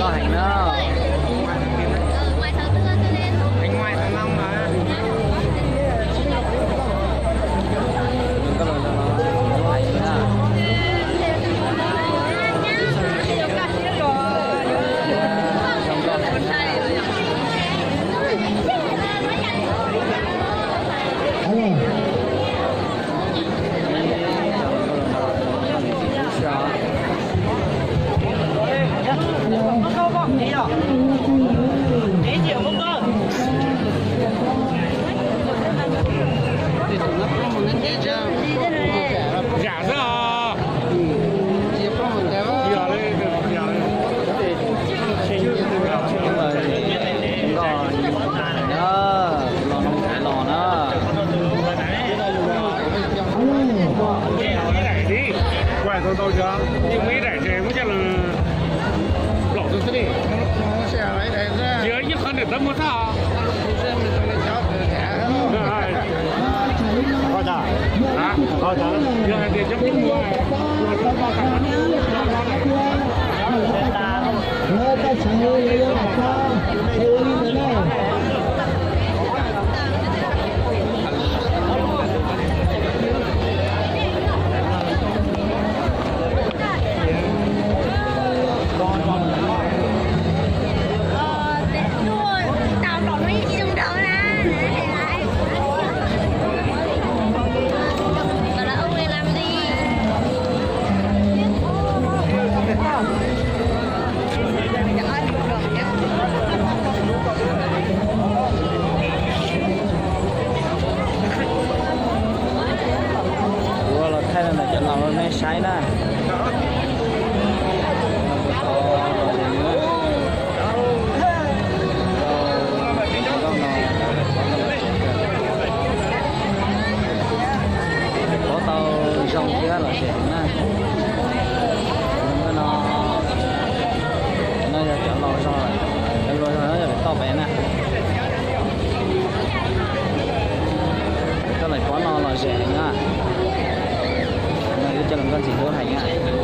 Heev na. Zam xwb os. Los no los na. Ib daim, muab ib daim ces muab coj los plaum xwb li. Yog ib qho niam tab muag tag. Yog hais tias cov muag Kuv los thaij rau ntawm cov laus nej saib na. Puab tau zoo thiab los zem na. No, no yog cov laus zog, cov laus zog no yog lawv toj pem na. Cov laus puab no los zem heev na. No yog cov laus nkauj ntxim hlub heev na.